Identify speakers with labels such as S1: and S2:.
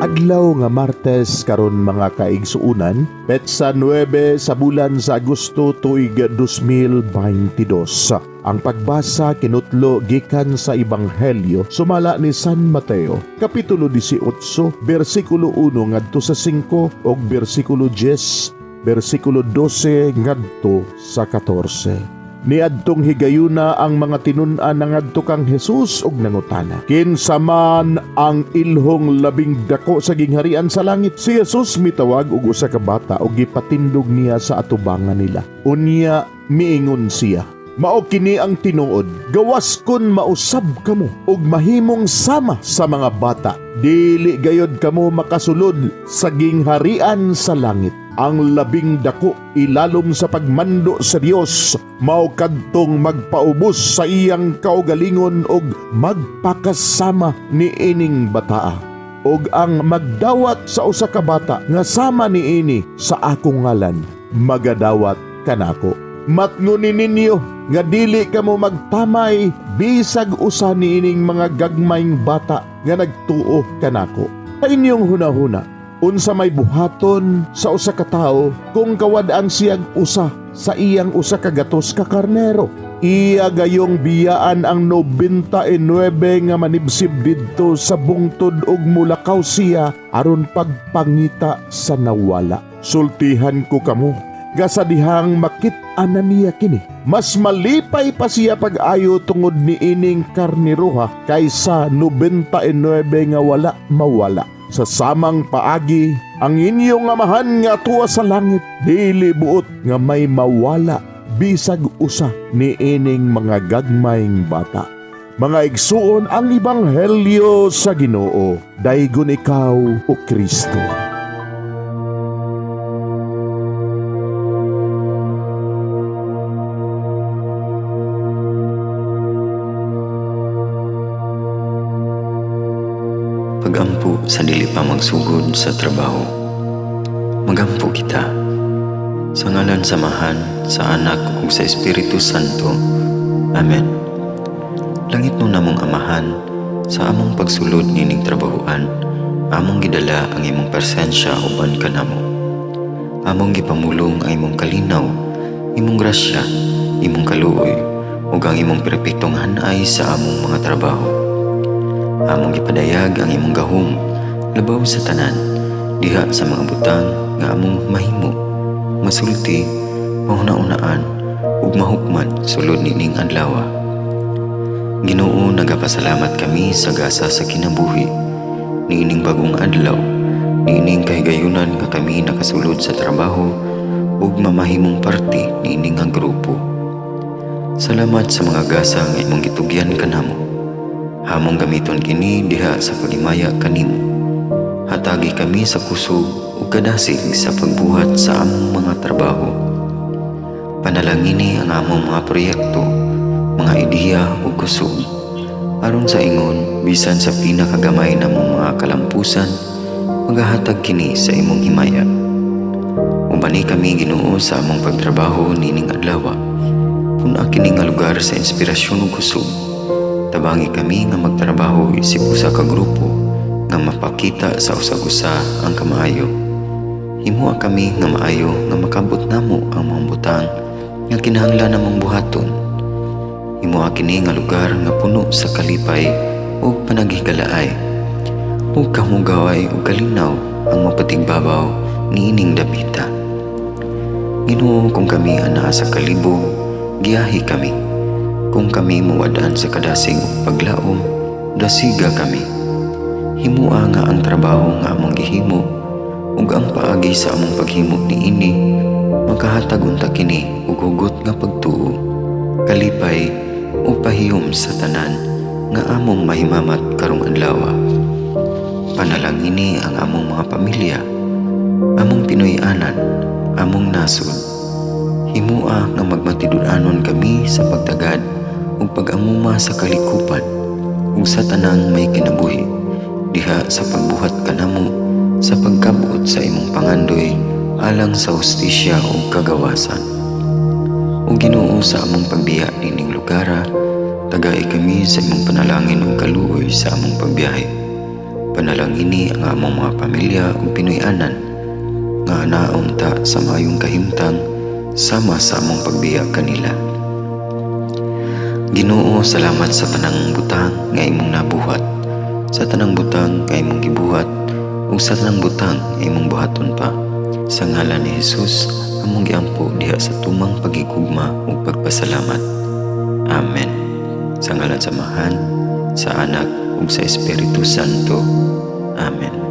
S1: Adlaw nga Martes karon, mga kaigsuunan, petsa 9 sa bulan sa Agosto tuig 2022. Ang pagbasa kinutlo gikan sa Ebanghelyo sumala ni San Mateo, kapitulo 18, bersikulo 1 ngadto sa 5 ug bersikulo 10, bersikulo 12 ngadto sa 14. Niadtong higayuna ang mga tinun-an nangadto kang Jesus og nangutana, "Kinsa man ang ilhong labing dako sa gingharian sa langit?" Si Jesus mitawag og usa ka bata ug gipatindog niya sa atubangan nila. Unya miingon siya, "Mao kini ang tinuod, gawas kun mausab kamo ug mahimong sama sa mga bata, dili gayod kamo makasulod sa gingharian sa langit. Ang labing dako ilalom sa pagmando sa Dios mao kadtong magpaubos sa iyang kaugalingon ug magpakasama niining bataa. Ug ang magdawat sa usa ka bata nga sama niini sa akong ngalan, magadawat kanako. Matngoni ninyo nga dili kamo magtamay bisag usa niining mga gagmayng bata nga nagtuo kanako. Sa inyong hunahuna, unsa may buhaton sa usa ka tawo kung kawad-an siyag usa sa iyang 100 ka karnero? Iya gayong biyaan ang 99 nga manibsib didto sa bungtod ug mulakaw siya aron pagpangita sa nawala. Sultihan ko kamo nga sa dihang makit-an na niya kini, mas malipay pa siya pag-ayo tungod ni ining karniroha kaysa 99 nga wala mawala. Sa samang paagi, ang inyong Amahan nga tuwa sa langit dili buot nga may mawala bisag usa ni ining mga gagmayng bata." Mga igsuon, ang ebanghelyo sa Ginoo. Daygon ikaw, o Kristo.
S2: Pagampo sa dili pa magsugod sa trabaho. Magampo kita. Sa ngalan sa Amahan, sa Anak ug sa Espiritu Santo. Amen. Langitnon namong Amahan, sa among pagsulod nining trabahoan, among gidala ang imong presensya uban kanamo. Among gipamulong ang imong kalinaw, imong grasya, imong kaluoy, ug ang imong perpektong hanay sa among mga trabaho. Among gipadayag ang imong gahom labaw sa tanan diha sa mga butang nga among mahimo, masulti, mahuna-unaan ug mahukman sulod nining adlaw. Ginoo, nagapasalamat kami sa gasa sa kinabuhi niining bagong adlaw, niining kahigayunan nga kami nakasulod sa trabaho ug mamahimong parte niini nga grupo. Salamat sa mga gasa nga imong gitugyan kanamo. Among gamiton kini diha sa paghimaya kanimo. Hatagi kami sa kusog ug kadasig sa pagbuhat sa among mga trabaho. Panalangini ang among mga proyekto, mga ideya ug kusog. Aron sa ingon, bisan sa pinakagamay namong mga kalampusan, magahatag kini sa imong himaya. Ubani kami, Ginoo, sa among pagtrabaho nining adlaw. Pun-a kini nga lugar sa inspirasyon ug kusog. Tabangi kami nga magtrabaho isip usa ka grupo nga mapakita sa usag-usa ang kamaayo. Himoa kami nga maayo nga makabot namo ang mga butang nga kinahanglan namong buhaton. Himoa kini nga lugar nga puno sa kalipay ug panaghigalaay. Ug kahugaway ug kalinaw ang mapatigbabaw niining dapita. Ginoo, kung kami anaa sa kalibog, giyahi kami. Kung kami mawad-an sa kadasig ug paglaom, dasiga kami. Himoa nga ang trabaho nga among gihimo ug ang paagi sa among paghimo niini makahatag unta kini og hugot nga pagtuo, kalipay ug pahiyom sa tanan nga among mahimamat karong adlaw. Panalangini ang among mga pamilya, among Pinoy-anan, among nasod. Himoa nga magmatinud-anon kami sa pagtagad ug pag-amuma sa kalikupan ug sa tanang may kinabuhi diha sa pagbuhat kanamo sa pagkabot sa imong pangandoy alang sa hustisya ug kagawasan. O Ginoo, sa among pagbiya nining lugara, tagai kami sa imong panalangin ug kaluoy sa among pagbiyahe. Panalangini ang among mga pamilya ug Pinoy-anan nga anaon ta sa maayong kahimtang sama sa among pagbiya kanila. Ginoo, salamat sa tanang butang nga imong nabuhat, sa tanang butang nga imong gibuhat, ug sa tanang butang nga imong buhaton pa. Sa ngalan ni Jesus, among giampo diha sa tumang pagigugma ug pagpasalamat. Amen. Sa ngalan sa Amahan, sa Anak ug sa Espiritu Santo. Amen.